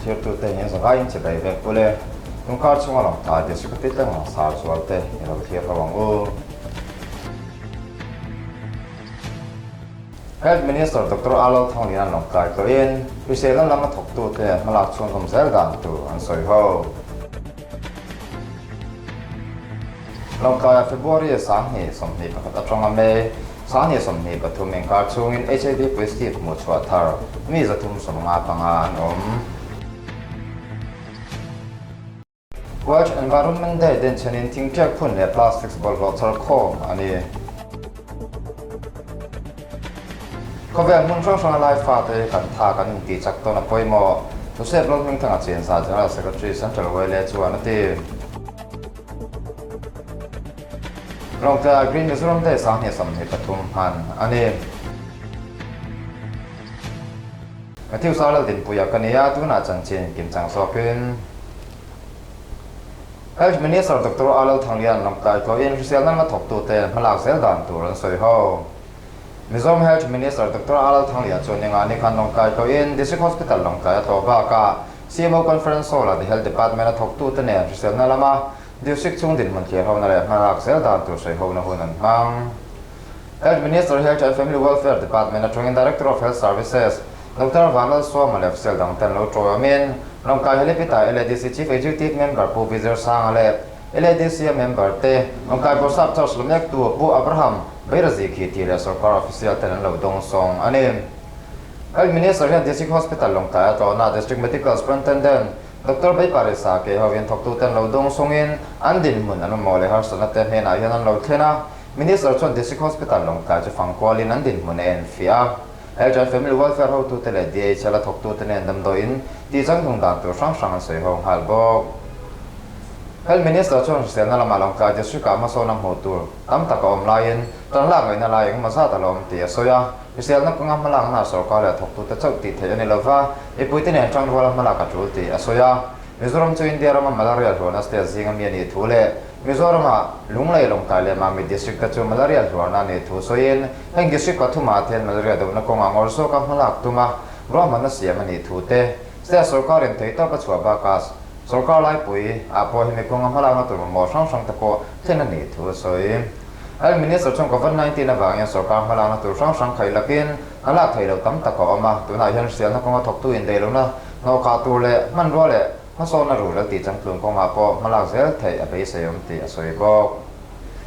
thirtute in zavaiin chibai vek ule. Tungkar chhunga Lawngtlai District a titlang langsar zualte i lo thlir ho ang u. Health Minister Doctor Alo Thanglian Lawngtlai tlawhin hriselna lama thawktute hmalak chhunzawm zel dan tur an sawi ho. Lawngtlaia February 2021 atanga May 2023 inkar chhungin HIV positive hmuhchhuah thar mi 355 an awm. World Environment Day denchhenin thingṭiak phun leh plastics bawlhhlawh char khawm a ni. Khawvel hmun hrang hranga lai fate hi kan tha kan intih chak tawn a pawimawh, Joseph Lalhmingthanga Chenza General Secretary Central YLA chuan a ti. Lawngtlai Green Mizoram Day 2023 hman a ni. Matthew Sar Laldinpuia ka ni a, tunah chanchin kimchang zawkin Health Minister Doctor A Lalthanglian Lawngtlai tlawhin hriselna la thawktute hmalak zel dan tur an sawi ho. Mizoram Health Minister Doctor A Lalthanglian chuan ninga ni khan Lawngtlai tlawhin District Hospital Lawngtlai a tlawh bakah CMO Conference Hall-ah the Health Department a thawktute nen hriselna lama District chhung dinhmun thlir hona leh hmalak zel dan tur sawi hona hun an hmang. Health Minister Health and Family Welfare Department atangin Director of Health Services, Doctor Vanlalsawma leh official dang ten lo tawiawmin Lawngtlai Helipita LADC Chief Executive Member Pu Vijay Sanga leh LADC-a member te Lawngtlai Bawrhsap Charles Lumektu Pu Abraham Beirazi Khiti leh sorkar official ten an lo dawngsawng a ni. Health Minister hian District Hospital Lawngtlai a tlawhna District Medical Superintendent Doctor Beiparisa ke hovin thawktuten lo dawngsawngin an dinhmun an mamawh leh harsatna te hnenah hian an lo thlen a. Minister chuan District Hospital Lawngtlai chu fangkualin an dinhmun a enfiah a. Health and Family Welfare hotute leh DHL a thawktute nen damdawiin tihchangtlung dan tur hrang hrang an sawi ho nghal bawk. Health Minister chuan hriselna lamah Lawngtlai District-ah hmasawn a hmuh tur tam tak a awm laiin tan lak ngaihna lai engemaw zat a la awm tih a sawi a. Hriselna kawnga hmalakna sorkar leh thawktute chauh tih theih a ni lova, mipuite nen tangruala hmalak a tul tih a sawi a. Mizoram chu India rama malaria hluarna state zinga mi a nih thu leh Mizorama Lunglei Lawngtlai leh Mamit District te chu malaria hluarna a nih thu sawiin heng district pathumah te hian malaria dohna kawnga ngawr zawka hmalak tuma ruahmanna siam a nih thu te state sorkarin theihtawp a chhuah bakah sorkar laipui ah pawh hemi kawnga hmalakna tur mamawh hrang hrang te pawh thlen a nih thu a sawi. Health Minister chuan Covid-19 avangin sorkar hmalakna tur hrang hrang khaih lakin a lak theih loh tam tak a awm a, tunah hian hriselna kawnga thawktu indaihlohna hnawhkhah tur leh hmanrua leh Hmasawnna rul a tih changtlung kawngah pawh hmalak zel theih a beiseiawm tih a sawi bawk.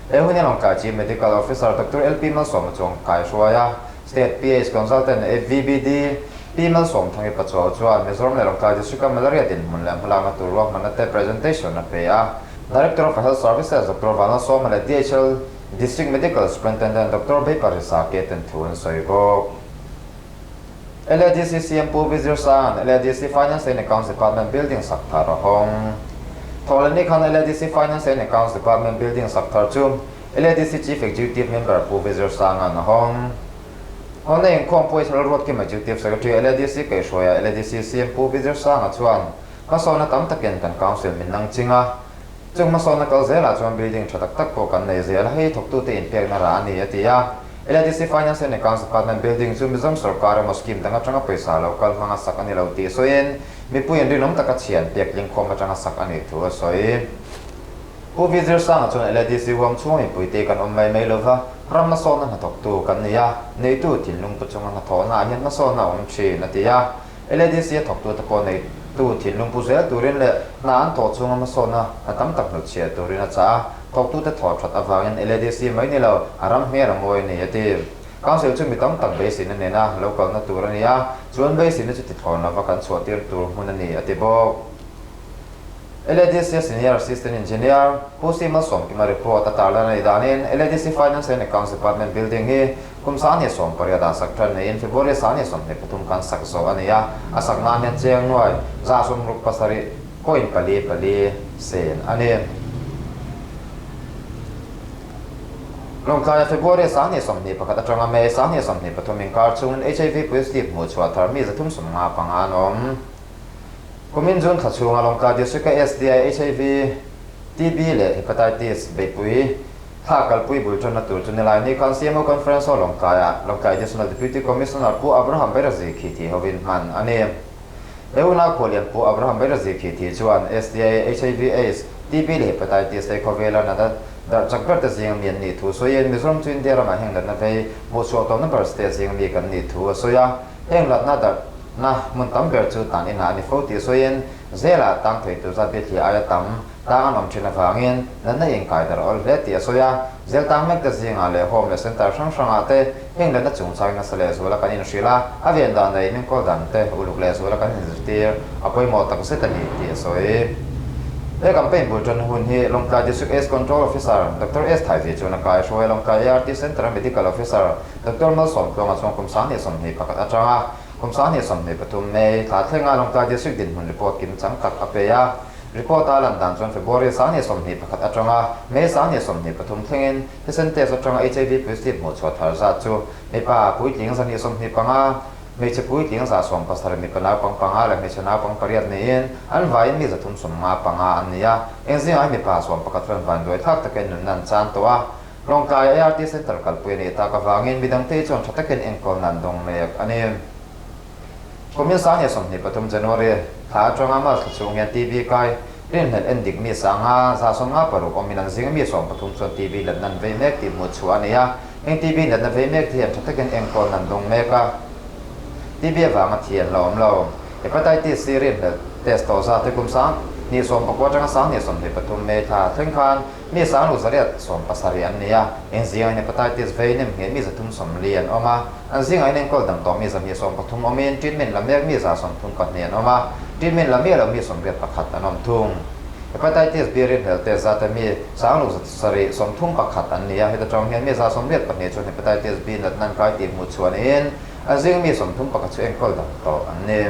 He hun hi Lawngtlai Chief Medical Officer Doctor LP Malsawma chuan kai hruai a, State PH Consultant FVBD Pi Malsawmthangi Pachuau chuan Mizoram leh Lawngtlai District-a Malaria dinhmun leh hmalakna tur ruahmanna te presentation a pe a. Director of Health Services Doctor Vanlalsawma leh DHL District Medical Superintendent Doctor Beiparisa Ke ten thu an sawi bawk. LADC CM Pu Vizir Sang, LADC Finance and Accounts Department building sak thar a hawng. Thawhlehni khan LADC Finance and Accounts Department building sak thar chu LADC Chief Executive Member Pu Vizir Sanga'n a hawng. Hawnna inkhawm pawh Israel Ruatkim Executive Secretary LADC kaihhruaia LADC CM Pu Vizir Sanga chuan hmasawnna tam takin kan Council min nang ching a, chung hmasawnna kal zelah chuan building tha tak tak pawh kan nei zel a, hei thawktute inpekna rah a ni a ti a. LADC Finance and Accounts Department building chu Mizoram sorkar emaw scheme dang atanga pawisa lo kal hmanga sak a ni lo tih sawiin mipuiin rinawm taka chhian pek tlingkhawm atanga sak a nih thu a sawi. Pu V Zirsanga chuan LADC huam chhung mipuite kan awm mai mai lova, ram hmasawnna hnathawktu kan ni a, neitu thinlung pu chunga hnathawhna ah hian hmasawnna a awm thin a ti a. LADC a thawktute pawh neitu thinlung pu zel turin leh hna an thawh chhunga hmasawnna hna tam tak hnutchhiah turin a chah a, thawktute thawh that avangin LADC mai ni lo, a ram hmel a ngawi a ni a ti. Council chu mi tam tak beiseina nena lo kalna tur a ni a, chuan beiseina chu tithlawn lova kan chhuahtir tur hmun a ni a ti bawk. LADC Senior Assistant Engineer, Pu C Malsawmkima report a tarlan a nih danin LADC Finance and Accounts Department building hi kum 2018 ah sak tan niin February 2023 khan sak zawh a ni a, a sak nan hian cheng nuai 67.44 sen a ni. Lawngtlaia February 2021 atanga May 2023 inkar chungin HIV positive hmuhchhuah thar mi 355 an awm. Kumin June thla chhunga Lawngtlai District-a STI, HIV, TB leh Hepatitis beihpui thla kalpui bul tanna tur chu nilai ni khan CMO Conference Hall Lawngtlaiah Lawngtlai Additional Deputy Commissioner Pu Abraham Bairazi khi tih hovin hman a ni. He huna khualian Pu Abraham Bairazi khi thi chuan STI, HIV Aids, TB leh Hepatitis te khawvela natna darh chak ber te zing ami an nih thu sawiin Mizoram chu India ramah heng natna vei hmuhchhuah tawhna ber state zing ami kan nih thu a sawi a. Heng natna darhna hmun tam ber chu tan inah a ni fo tih sawiin zelah tang thei tur zat bithliah aia tam tang an awm thin avangin natna inkai darh awl hle tih a sawi a. Zel tang mek te zingah leh home leh centre hrang hrangah te heng natna chungchang nasa leh zuala kan inhrilh a, a ven dan leh inenkawl dan te uluk leh zuala kan inzirtir a pawimawh tak zet a ni tih a sawi. He campaign bul tan hun hi Lawngtlai District Aids Control Officer Doctor S Thaivi chuan a kaihruai a, Lawngtlai ART Centre-a Medical Officer Doctor Malsawmtluanga chuan kum 2021 atanga kum 2023 May thla thlenga Lawngtlai District dinhmun report kimchang tak a pe a. Report a lan dan chuan February 2021 atanga May 2023 thlengin thisen test atanga HIV positive hmuhchhuah thar zat chu mipa puitling 125, hmeichhe puitling 170, mipa naupang panga leh hmeichhe naupang pariat niin an vaiin mi 355 an ni a. Eng zingah hi mipa 11 chuan vanduai thlak takin nunna an chan tawh a. Lawngtlai ART Centre kalpui a nih tak avangin midangte hi chuan tha takin enkawlna an dawng mek a ni. Kumin 2023 January thla atanga March thla chhung hian TB kai rinhlelh en dik mi sanga 56 awmin an zing mi 13 chuan TB natna an vei mek tih hmuh chhuah a ni a. Heng TB natna vei mek te hian tha takin enkawlna an dawng mek a. TB avanga thi an la awm lo. Hepatitis C rinhlelh test tawh zat hi kum 2019 atanga 2023 May thla thleng khan Mi 1870 an ni a, eng zingah in hepatitis vei nem ngheh mi 340 an awm a, an zingah in enkawl dam tawh mi 230 awmin treatment la mek mi 132 an awm a, treatment la miah lo mi 81 an awm thung. Hepatitis B rinhlelh test zate mi 6731 an ni a, heta tang hian mi 82 chuan hepatitis B natna an kai tih hmuh chhuah niin an zing mi 31 chu enkawl dam tawh an ni.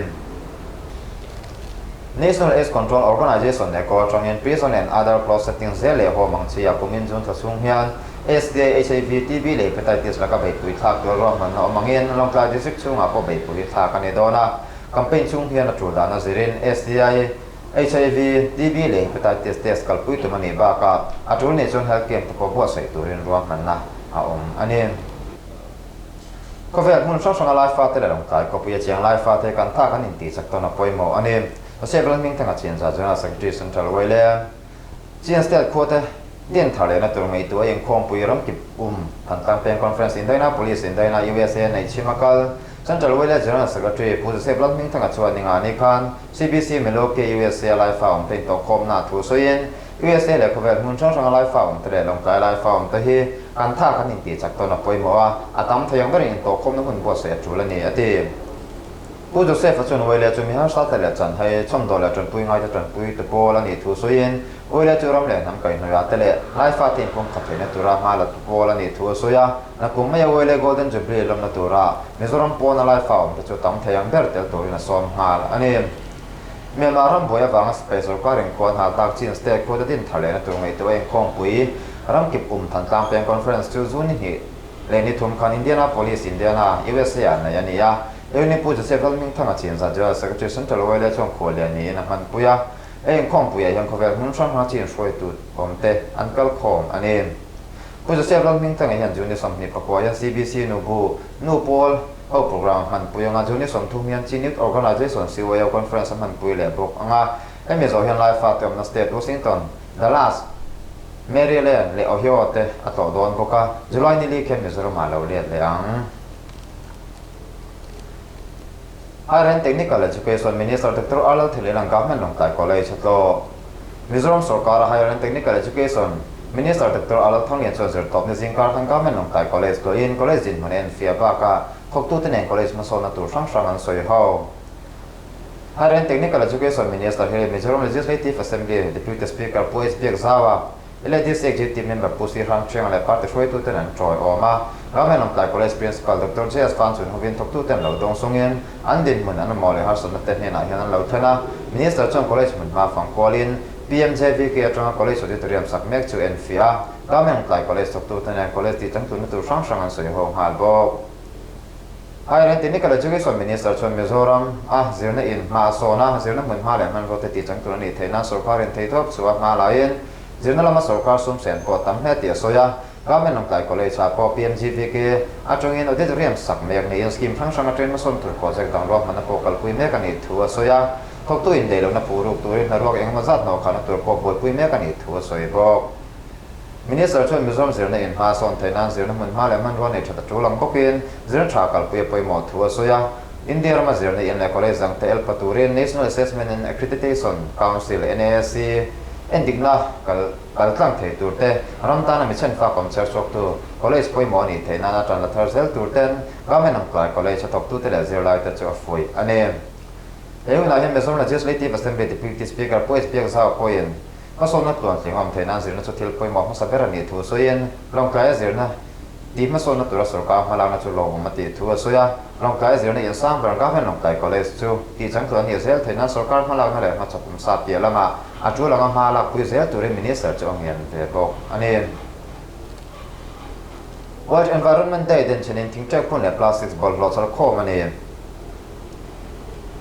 National Aids Control Organization NACO atangin Prison and Other Closed Settings zel leh hawm ang chi a kumin June thla chhung hian STI, HIV, TB leh Hepatitis laka beihpui thlak tur ruahmanna awm angin Lawngtlai District chhungah pawh beihpui thlak a ni dawn a. Campaign chhung hian a tul dan a zirin STI, HIV, TB leh Hepatitis test kalpui tum a nih bakah a tul nih chuan health camp te pawh buatsaih turin ruahmanna a awm a ni. Khawvel hmun hrang hranga Laifa te leh Lawngtlai khawpuia chiang Laifa te kan tha kan intih chak tawn a pawimawh a ni. Joseph Lalhmingthanga Chinza General Secretary Central Wele Chin State khua te din thar lehna tur ngaihtuah a inkhawmpui ramkip um Thantlang Peng Conference Indaina Police Indaina USA neih chhim a kal Central Wele General Secretary Pu Joseph Lalhmingthanga chuan ningani khan CBC Milwaukee USA Laifa awm te intawhkhawmna a thu sawiin USA leh khawvel hmun hrang hranga Laifa awm te leh Lawngtlai Laifa awm te hi kan tha kan intih chak tawn a pawimawh a, a tam thei ang berin intawhkhawmna hun buatsaih a tul a ni, a ti. Pu Joseph-a chuan Uaile chu mi harsa te leh chanhai chhawmdawh leh tanpui ngaite tanpui te pawl a nih thu sawiin Uaile chu ram leh hnam kaihhnawihah te leh Laifa te inpumkhat theihna tura hma la tu pawl a nih thu a sawi a, nakum maia Uaile Golden Jubilee lawmna tura Mizoram pawna Laifa awm te chu tam thei ang ber tel turin a sawm nghal a ni. Myanmar ram buai avanga sipai sorkar inkhuan hal tak chin state khuata din thar lehna tur ngaihtuah a inkhawmpui ramkip um Thantlang Peng Conference chu June ni hnih leh ni thum khan Indianapolis, Indiana, USA ah neih a ni a. Eunipu Joseph Lalhmingthanga Chinza General Secretary Central YLA chuan khual lian niin a hmanpui a. He inkhawmpuiah hian khawvel hmun hrang hranga chin hruaitu awmte an kal khawm a ni. Pu Joseph Lalhmingthanga hian June ni 24 hian CBC Nubu Nu Pawl Ho program a hmanpui anga June ni 30 hian Chin Youth Organization, CYO, Conference a hmanpui leh bawk anga hemi zawh hian Lai fate awmna state Washington, Dallas, Maryland leh Ohio te a tlawh dawn bawk a, July ni li khian Mizoram ah lo let leh ang. Higher and Technical Education Minister Doctor R Lalthilian Government Lawngtlai College a tlawh. Mizoram sorkara Higher and Technical Education Minister Doctor R Lalthanglian chuan zirtawpni zingkar khan Government Lawngtlai College tlawhin college dinhmun a enfiah bakah thawktute nen college hmasawnna tur hrang hrang an sawi ho. Higher and Technical Education Minister hi Mizoram Legislative Assembly Deputy Speaker Pu H Biakzaua, LADC Executive Member Pu Si Hrang Thiang leh party hruaituten an tawiawm a. Government Lawngtlai College Principal Doctor JS Van chun hovin thawktuten lo dawng sungin an dinhmun an mamawh leh harsatna te hnenah hian an lo thlen a. Minister chuan college hmun hma fang kualin PMJVK atanga college auditorium sak mek chu enfiah a. Government Lawngtlai College thawktute nen college tih changtlunna tur hrang hrang an sawi ho nghal bawk. Higher Technical Education Minister chuan Mizoram a zirna in hma a sawn a, zirna hmun hma leh hmanraw te tih changtlun a nih theih nan sorkarin theihtawp chu a hma laiin zirna lama sorkar sum sen pawh a tam hle tih a sawi a. Government Lawngtlai College ah pawh PMGVK atangin auditorium sak mek niin scheme hrang hrang atangin hmasawn tur project dang ruahmanna pawh kalpui mek a nih thu a sawi a. Thawktu indaihlohna phu ruk turin hnaruak engemaw zat hnawhkhahna tur pawh buaipui mek a nih thu a sawi bawk. Minister chuan Mizoram zirna in hma sawn theih nan zirna hmun hma leh hmanrua nei that a tul ang bawkin zirna tha kalpui a pawimawh thu a sawi a. India rama zirna in leh college dangte el pa turin National Assessment and Accreditation Council, NAAC, endikna kal kal tlang thei tur te, ram tana mi chhenfak awm chher chhuaktu college pawimawh a nih theih nana tan la thar zel tur ten Government Lawngtlai College a thawktute leh zirlaite chu a fuih a ni. He hunah hian Mizoram Legislative Assembly Deputy Speaker Pu H Biakzau pawhin hmasawnna tluantling awm theih nan zirna chu thil pawimawh hmasa ber a nih thu sawiin Lawngtlaia zirna tih hmasawnna tura sorkar hmalakna chu lawmawm a tih thu a sawi a. Lawngtlai zirna in sang ber Government Lawngtlai College chu tih changtlung a nih zel theih nan sorkar hmalakna leh hmachhawp awm sa piah lamah a tul anga hma lakpui zel turin Minister chu a ngen ve bawk a ni. World Environment Day denchhenin thingṭek phun leh plastics bawlhhlawh char khawm a ni.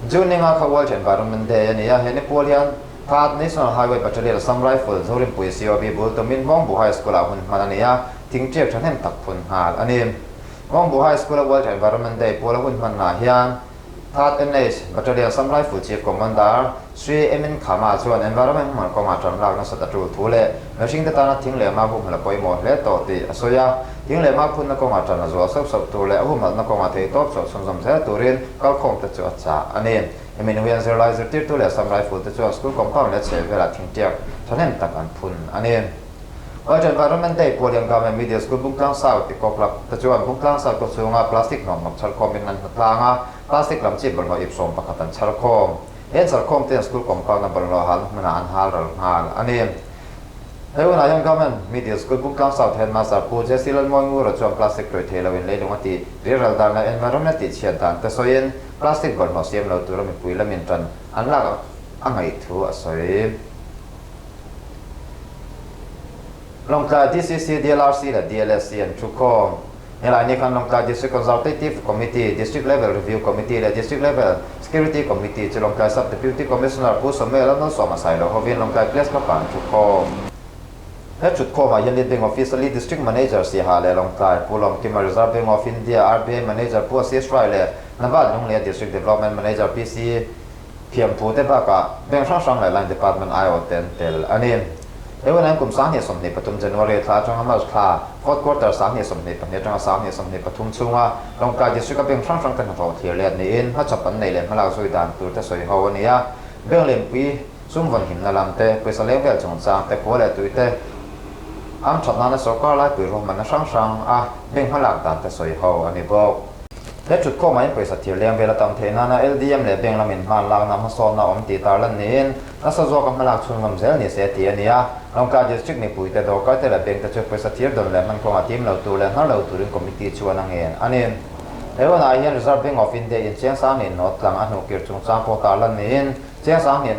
June ninga kha World Environment Day a ni a, he ni pual hian Third National Highway Battalion Assam Rifle Zorinpui COB bul tumin Hmawngbu High School-ah hun hman a ni a, thingṭek thahnem tak phun nghal a ni. Hmawngbu High School-a World Environment Day puala hun hmannaah hian Third NH Battalion Assam Rifle Chief Commander Sri Emin Khama chuan environment humhalh kawngah ṭan lak nasat a ṭul thu leh mihringte tana thing leh mau humhalh a pawimawh hle tawh tih a sawi a. Thing leh mau phunna kawngah ṭan a zual sauh sauh tur leh a humhalhna kawngah theihtawp chhuah chhunzawm zel turin kalkhawmte chu a chah a ni. Hemi hnu hian zirlai zirtirtu leh Assam Rifle te chuan school compound leh chhehvelah thingtiak thahnem tak an phun a ni. World Environment Day pual hian Government Middle School Bungtlang South Eco Club te chuan Bungtlang South khaw chhunga plastic hnawmhnawk chharkhawmin an hna tlang a, plastic lam chi bawlhhlawh ip 11 an chharkhawm. He an chharkhawm te hian school compound a bawlhhlawh halna hmunah an hal ral nghal a ni. He hunah hian Government Middle School Bungtlang South Headmaster Pu Jesse Lalmawingura chuan plastic tawih thei loin leilung a tih riral dan leh environment tih chhiat dan te sawiin plastic bawlhhlawh siam lo tura mipui lamin tan an lak a ngaih thu a sawi. Lawngtlai DCC, DLRC leh DLSC an thu khawm. Helai ni khan Lawngtlai District Consultative Committee, District Level Review Committee leh District Level Security Committee chu Lawngtlai Sub Deputy Commissioner Pu Samuel Lalmalsawma Sailo hovin Lawngtlai Press Club-ah an thu khawm. He thutkhawmah hian Lead Bank Officer, Lead District Manager Siaha leh Lawngtlai, Pu Lawmkima Reserve Bank of India, RBI Manager Pu Ashish Rai leh Nabad Lungleia District Development Manager PC Thiamthu te bakah bank hrang hrang leh line department aiawh te an tel a ni. He hun an kum 2023 January thla atanga March thla fourth quarter 2022 atanga 2023 chhunga Lawngtlai District a bank hrang hrang te hnathawh thlir let niin hmachhawp an neih leh hmalak zui dan tur te sawi ho a ni a. Bank lianpui sum vawn himna lam te, pawisa leng vel chungchang te, khua leh tui te am that nana sorkar laipui ruahmanna hrang hrang a bank hmalak dan te sawi ho a ni bawk. He thutkhawmah in pawisa thir leng vel a tam theih nana LDM leh bank lamin hman lakna hmasawnna awm tih tarlan niin nasa zawka hmalak chhunzawm zel ni se tih a ni a. Lawngtlai District mipuite dawrkaite leh bank te chu pawisa thir dawn leh hman kawnga tim lo tur leh hnar lo turin committee chuan a ngen a ni. He hunah hian Reserve Bank of India in chiang sang nih nawt tlang a hnuhkir chungchang pawh tarlan niin chiang sang nih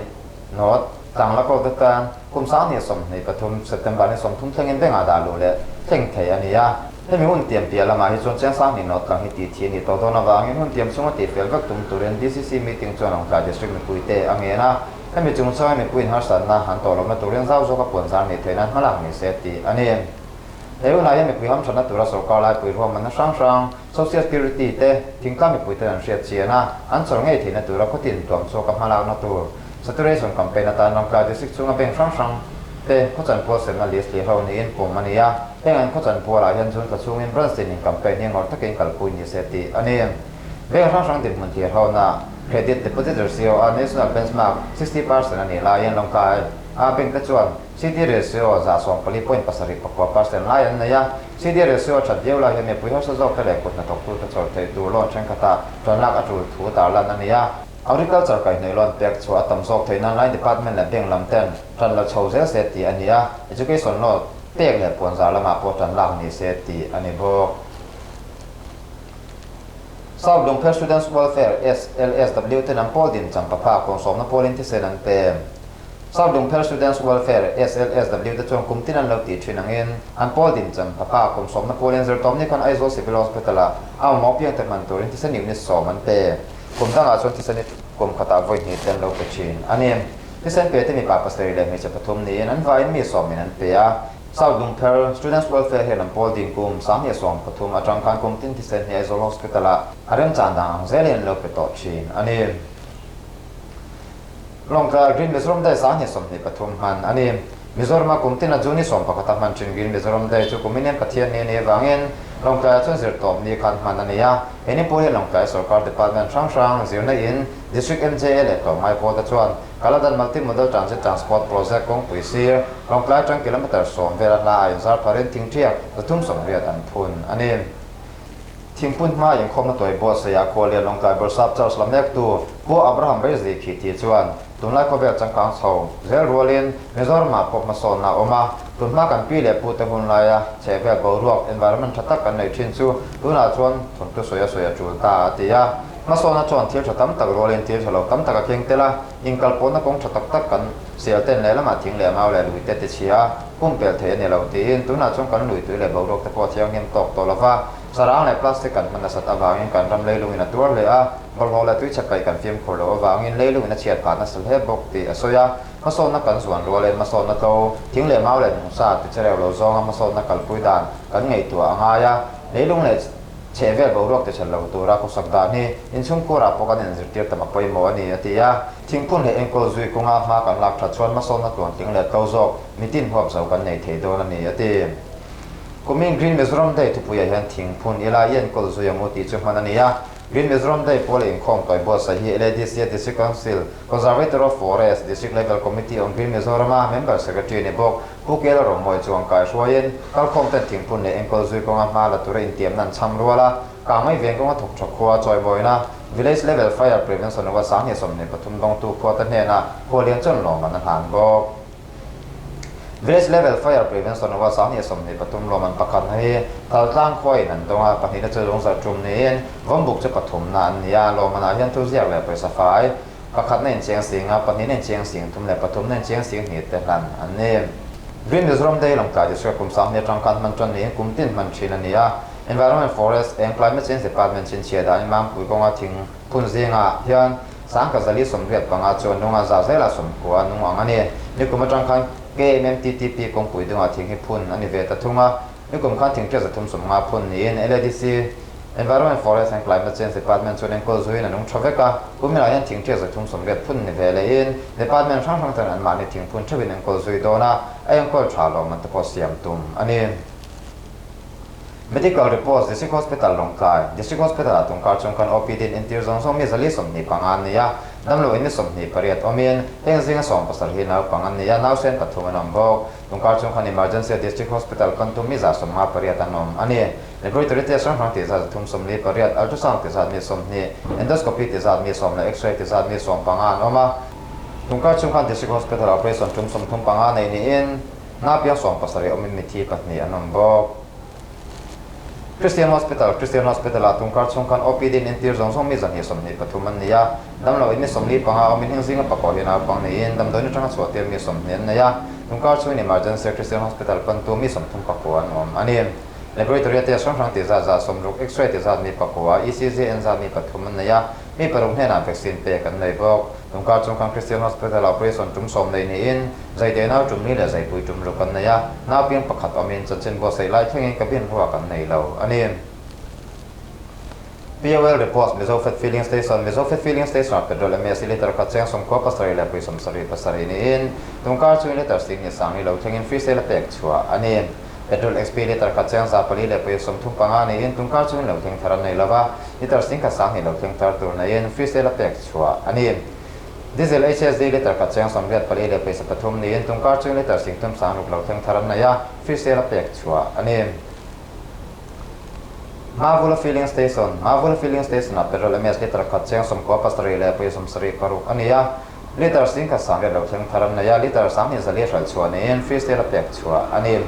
nawt tlang la ko te tan kum 2023 September ni 30 thlengin bank ah dah luh leh thleng thei a ni a. Hemi hun tiam piah lamah hi chuan chiang sang hnih nawt tlang hi tih thi a nih tawh dawn avangin hun tiam chhunga tih fel vek tum turin DCC meeting chuan Lawngtlai District mipuite a ngen a. Hemi chungchanga mipuiin harsatna an tawh lohna turin zau zawka puan zar nih theihna hmalak ni se tih a ni. He hunah hian mipui hamthatna tura sorkar laipui ruahmanna hrang hrang, Social Security te, thingtlang mipuiten an hriat chian a, an chawr ngei theihna tura khawtin tuam chhuaka hmalakna tur Saturation campaign atan Lawngtlai District chhunga bank hrang hrang te khawchanpual semna list leh ho niin pawm a ni a. Heng an khawchanpualah hian June thla chhungin branch tinin campaign hi ngawrh takin kalpui ni se tih a ni. Bank hrang hrang dinhmun thlir hona credit deposit ratio a national benchmark 60% a nih laiin Lawngtlai a bank te chuan CD ratio 14.74% lai an nei a. CD ratio a that viau lai hian mipui harsa zawk te leh kut hnathawktute chawr theih tur loan thenkhatah tanlak a tul thu tarlan a ni a. Agriculture kaihhnawih loan pek chhuah a tam zawk theih nan line department leh bank lam ten tan la chho zel se tih a ni a, education loan pek leh puanzar lamah pawh tan lak ni se tih a ni bawk. South Lungpher Students Welfare, SLSW, ten an pawl din champapha kawngsawmna pawlin thisen an pe. South Lungpher Students Welfare, SLSW, te chuan kum tin an lo tih thin angin an pawl din champapha kawngsawmna pawlin zirtawmni khan Aizawl Civil Hospital-ah a mamawh piangte hman turin thisen unit 10 an pe. Kum dangah chuan thisen hi kum khatah vawi hnih te an lo pe thin a ni. Thisen pe te mipa pasarih leh hmeichhe pathum niin an vaiin mi sawmin an pe a. South Lungpher Students Welfare hian an pawl ding kum 2013 atang khan kum tin thisen hi Aizawl Hospital ah a remchan dang ang zelin an lo pe tawh thin a ni. Lawngtlai Green Mizoram Day 2023 hman a ni. Mizorama kum tina June 11 a hman thin Green Mizoram Day chu kum inen Pathian ni a nih avangin Lawngtlaiah chuan zirtawp ni khan hman a ni a. He ni pawh hi Lawngtlai sorkar department hrang hrang zirna in District MJA leh tlawmngai pawl te chuan Kaladan Multi Modal Transit Transport Project kawngpui sir Lawngtlai atang kilometre 10 vel a hla a inzar pharin thingthiak 380 an phun a ni. Thingpun hma inkhawmna tawi buatsaih ah Khualian Lawngtlai Bawrhsap Charles Lamektu Pu Abraham Reizli khi ti chuan tunlai khawvel changkang chho zel rualin Mizoramah pawh hmasawnna a awm a, tunhma kan pi leh pute hun laia chhehvel boruak environment tha tak kan neih thin chu tunah chuan thawnthu sawi a sawi a tul ta a ti a. Hmasawnna chuan thil tha tam tak rualin thil tha lo tam tak a keng tel a, inkalpawhna kawng tha tak tak kan sial ten lehlamah thing leh mau leh lui te ti chhia a, pumpelh theih a ni lo tiin tunah chuan kan lui tui leh boruak te pawh a thianghlim tawk tawh lo va, sarang leh plastic kan hman nasat avangin kan ram leilungin a tuar hle a, bawlhhlawh leh tui chhe paih kan fimkhur loh avangin leilungin a chhiat phah nasa hle bawk tih a sawi a. Hmasawnna kan zuan rualin hmasawnna tlo, thing leh mau leh nungsa ti che reuh lo zawnga hmasawnna kalpui dan kan ngaihtuah a ngai a, leilung leh chhehvel boruak ti chhe lo tura khawsak dan hi inchhungkhurah pawh kan inzirtir tam a pawimawh a ni, a ti a. Thingphun leh enkawl zui kawnga hma kan lak that chuan hmasawnna tluantling leh tlo zawk mitin huap zo kan nei thei dawn a ni, a ti. Kumin Green Mizoram Day thupuiah hian thingphun ila i enkawl zui ang u tih chu hman a ni a. Green Mizoram Day pawl inkhawm tawi buatsaih hi LADC a District Council, Conservator of Forest, District Level Committee on Green Mizoram-a Member Secretary ni bawk Pu Kela Rawmawii chuan kaihruaiin kalkhawm ten thingphun leh enkawl zui kawnga hma la tura intiamna an chham rual a, Kangmei veng kawnga thawk tha khua chawimawina Village Level Fire Prevention Award 2023 dawngtu khuate hnenah khualian chuan lawmman a hlan bawk. Village Level Fire Prevention Award 2023 lawmman pakhat na hi Thaltlang khuain an dawng a, pahnihna chu Lungzarh tum niin Vawmbuk chu pathumna an ni a, lawmmanah hian thuziak leh pawisa fai pakhatna incheng sing a, pahnihna incheng sing thum leh pathumna incheng sing hnih te hlan an ni. Green Mizoram Day Lawngtlai District kum 20 atang khan hman tan niin kum tin hman thin a ni a, Environment, Forest and Climate Change Department chhinchhiah dahin Mangpui kawnga thing phun zingah hian 1085 chuan nunga za zela 90 nung ang a ni. Nikum atang khan KMMTTP kawngpui dungah thing hi phun a ni ve ta thung a. Nikum khan thing ṭiat 350 phun niin LADC, Environment, Forest and Climate Change Department chuan enkawl zuiin a nung tha vek a. Kuminah hian thing ṭiat 380 phun ni ve lehin department hrang hrang chuan anmahni thing phun theuhin enkawl zui dawn a, a enkawl tha lawmman te pawh siam tum a ni. Medical reports, District Hospital Lawngtlai, District Hospital ah tungkar chung khan OPD in entir zawng zawng mi 125 an ni a, damlo in mi 28 awmin heng zinga 17 hi naupang an ni a, nausen pathum an awm bawk. Tungkar chung khan Emergency a District Hospital pantu mi 158 an awm a ni. Laboratory test hrang hrang tih zat 348, ultrasound tih zat mi 20, endoscopy tih zat mi 10 leh x-ray tih zat mi 15 an awm a. Tungkar chung khan District Hospital operation tum 35 nei niin Napiang 17 awmin mithi pahnih an awm bawk. Christian Hospital, Christian Hospital ah tungkar chhung khan OPD in entir zawng zawng mi 123 an ni a, damlo in mi 45 awmin heng zinga pakua hi naupang niin damdawiin atanga chhuah tir mi 20 an nei a, tungkar chhungin Emergency Christian Hospital pantu mi 39 an awm a ni. Laboratory a test hrang hrang tih zat 60, X-ray tih zat mi pakua, ECG en zat mi pathum an nei a, mi paruk hnenah vaccine pek an nei bawk. Tungkar chung khan Christian Hospital ah operation tum 10 nei niin Zaite nau tum li leh zaipui tum ruk an nei a, nau piang pakhat awmin chanchin buatsaih lai thlengin cabin ruak an nei lo a ni. POL reports, Mizo Fat Filling Station, Mizo Fat Filling Station ah petrol MS litre khat cheng 97 leh pui 77 niin tungkar chungin litre 10,000 lo thlengin free sale a pek chhuah a ni. Petrol XP litre khat cheng 400 leh pui 35 niin tungkar chungin lo thleng thar an nei lova, litre 10,000 lo thleng thar tur neiin free sale a pek chhuah a ni. Diesel HSD litre khat cheng 84 leh pawisa pathum niin tungkar chung litre 30,000 lo thleng thar an nei a, free sale a pek chhuah a ni. Mavula Filling Station, Mavula Filling Station ah petrol MS litre khat cheng 97 leh pawisa 76 a ni a, litre 10,000 lo thleng thar an nei a, litre 2,400 hralh chhuah niin free sale a pek chhuah a ni.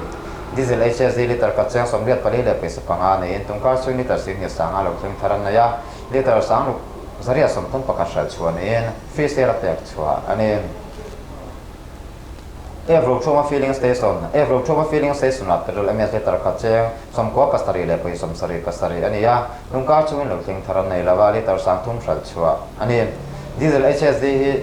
Diesel HSD litre khat cheng 84 leh pawisa panga niin tungkar chung litre 10,000 lo thleng thar an nei a, litre 631 hralh chhuah niin free sale a pek chhuah a ni. F Rothuma Filling Station, F Rothuma Filling Station ah petrol MS litre khat cheng 97 leh pawisa 77 a ni a, tungkar chungin lo thleng thar an nei lova, litre 3000 hralh chhuah a ni. Diesel HSD hi.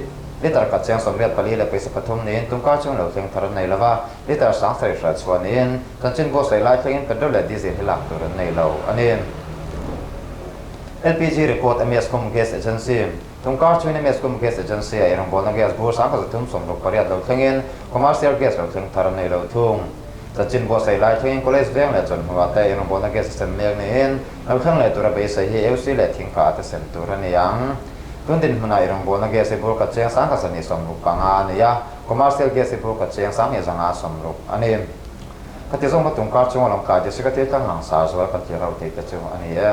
Litre khat cheng 84.3 niin tumkar chung lo thleng thar an nei lova, litre 7000 hralh chhuah niin chanchin buatsaih lai thlengin petrol leh diesel hi lak tur an nei lo a ni. LPG record MESCOM Gas Agency, Tumkar chungin MESCOM Gas Agency-a eirawngbawlna gas bur 1368 lo thlengin commercial gas lo thleng thar an nei lo thung. Chanchin buatsaih lai thlengin college veng leh chawlhnuah te eirawngbawlna gas a sem mek niin lo thleng leh tura beisei hi EUC leh thingkah a te sem tur a ni ang. Tun dinhmunah eirawngbawlna gas hi bur khat cheng 1265 a ni a, commercial gas hi bur khat cheng 2260 a ni. Khati zawng kha tumkar chunga lawngtlai district a thil tlang lang sar zual kan tih rau theih te chu a ni e.